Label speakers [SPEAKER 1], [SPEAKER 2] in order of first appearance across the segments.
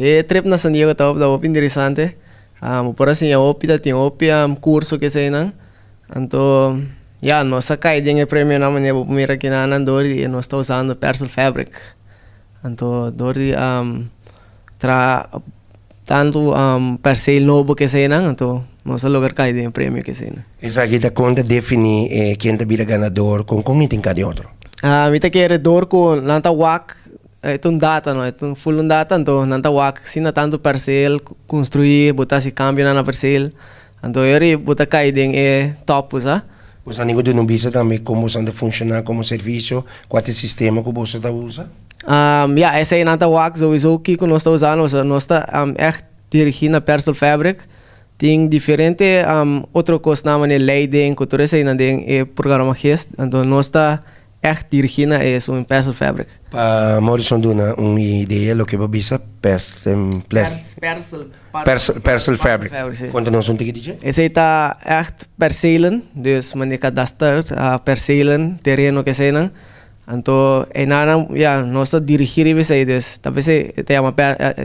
[SPEAKER 1] E trip na San Diego ta hopi interesante. Bo por a siña hopi, ta tin hopi curso cu eseinan. Anto, ya, nos a cay den e premionan manera bo por mira kinanan door di nos ta usando Percel Fabric. Anto door di traha tantu perceel nobo cu eseinan, anto nos a logra cay den e premio cu eseinan.
[SPEAKER 2] Esaki ta con ta defini e ken ta bira ganador, con con e tin cada otro?
[SPEAKER 1] Mi ta kere door cu nan ta wak. E ta un data no, e ta un full un data, anto nan ta wak asina tantu perceel construi, bo ta hasi cambionan na perceel, anto e ora bo ta cay den e top bo sa.
[SPEAKER 2] Boso a ningu duna un bista tambe con boso ta funciona como servicio, cua ta e sistema cu boso ta usa?
[SPEAKER 1] Ya, esey nan ta wak souiso kico nos ta usando, pasobra nos ta echt dirigi na Percel Fabric, tin diferente otro cosnan manera leiding cu tur eseynan den e programa gis, anto nos ta Echt dirigí na e esun Percel Fabric.
[SPEAKER 2] Pa Morrison duna un idea loke bo bisa Percel Percel Fabric. Konta nos un tiki di dje.
[SPEAKER 1] Esei ta echt percelen, dus manera kadaster, percelen, tereno ke eseinan. Anto einanan ya nos ta dirigí riba esei, dus ta p'esei e ta yama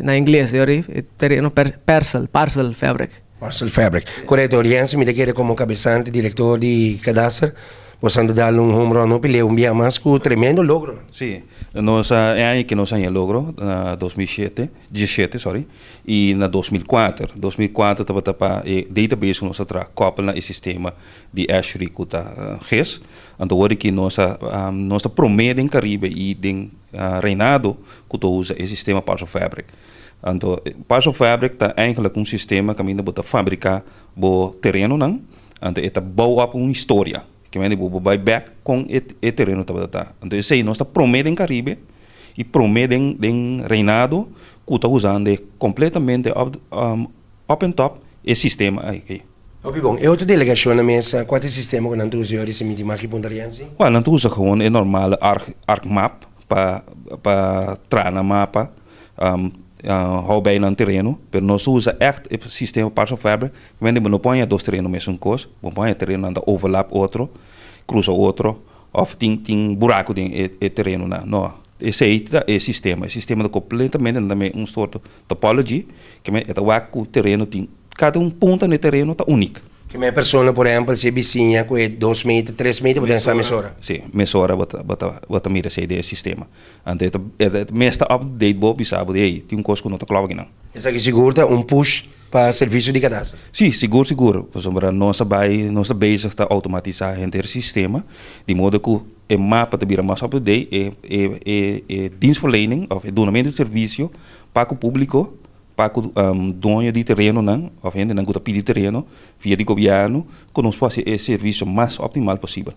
[SPEAKER 1] na ingles e tereno percel, parcel fabric.
[SPEAKER 2] Parcel Fabric. Korekto, Riense, mi ta kere komo kabesante, direktor di kadaster. Boso a dal un home run hopi leu un bia mas ku tremendo logro.
[SPEAKER 3] Sí, nos a e aña ke nos haña logro na 2007, diesshete sorry, i na 2004. 2004 tabata pa e database ku nos a traha koppel na e sistema di Esri ku ta GIS. Anto wor aki nos a nos ta promé den Karibe i den Reinado ku ta usa e sistema Parcel Fabric. Anto Parcel Fabric ta eigenlijk un sistema kaminda bo ta fabriká bo terenonan. Anto e ta bou op un historia. Ke mende bo bo bai bek kon e e tereno tabata ta. Anto esei nos ta prome den Caribe i prome den den Reinado ku ta usando e kompletamente op op en top e sistema aki.
[SPEAKER 2] Hopi bon. E otro delegashon na mesa, kua ta e sistema ku nan ta usa yori si miti maki punta riansi?
[SPEAKER 3] Wèl, nan ta usa gewoon e normale Arc ArcMap pa pa traha nan mapa. Hou bij nan tereno, pero nos usa echt e sistema Parcel Fabric, ku mende bo no por haña dos tereno mesun kos, bo por haña terenonan ta overlap otro, krusa otro, òf tin tin buraku den e e terenonan. No, esei ta e sistema, e sistema ta kompletamente nan ta mei un sorto topology, ke men e ta wak ku tereno tin, kada un punta na e tereno ta unik.
[SPEAKER 2] Ke men persona, por ehempel, si e bisiña ku e dos meter, tres meter, bo ta pensa mesora?
[SPEAKER 3] Si, mesora bo ta bo ta bo ta mira esei den e sistema. Anto e ta e mes ta update bo bisa bo di ey tin un kos ku no ta klòp akinan.
[SPEAKER 2] Esaki sigur ta un push pa servisio di kadaster?
[SPEAKER 3] Sí, sigur sigur. Pasobra nos a bai nos ta bezig ta outomatisá henter sistema di modo ku e mapa ta bira mas up to date e e e e dienstverlening òf e dunamentu di servisio pa ku públiko pa ku doño di terenonan òf hendenan ku ta pidi tereno via di gobièrnu ku nos por hasi e servisio mas optimal posibel.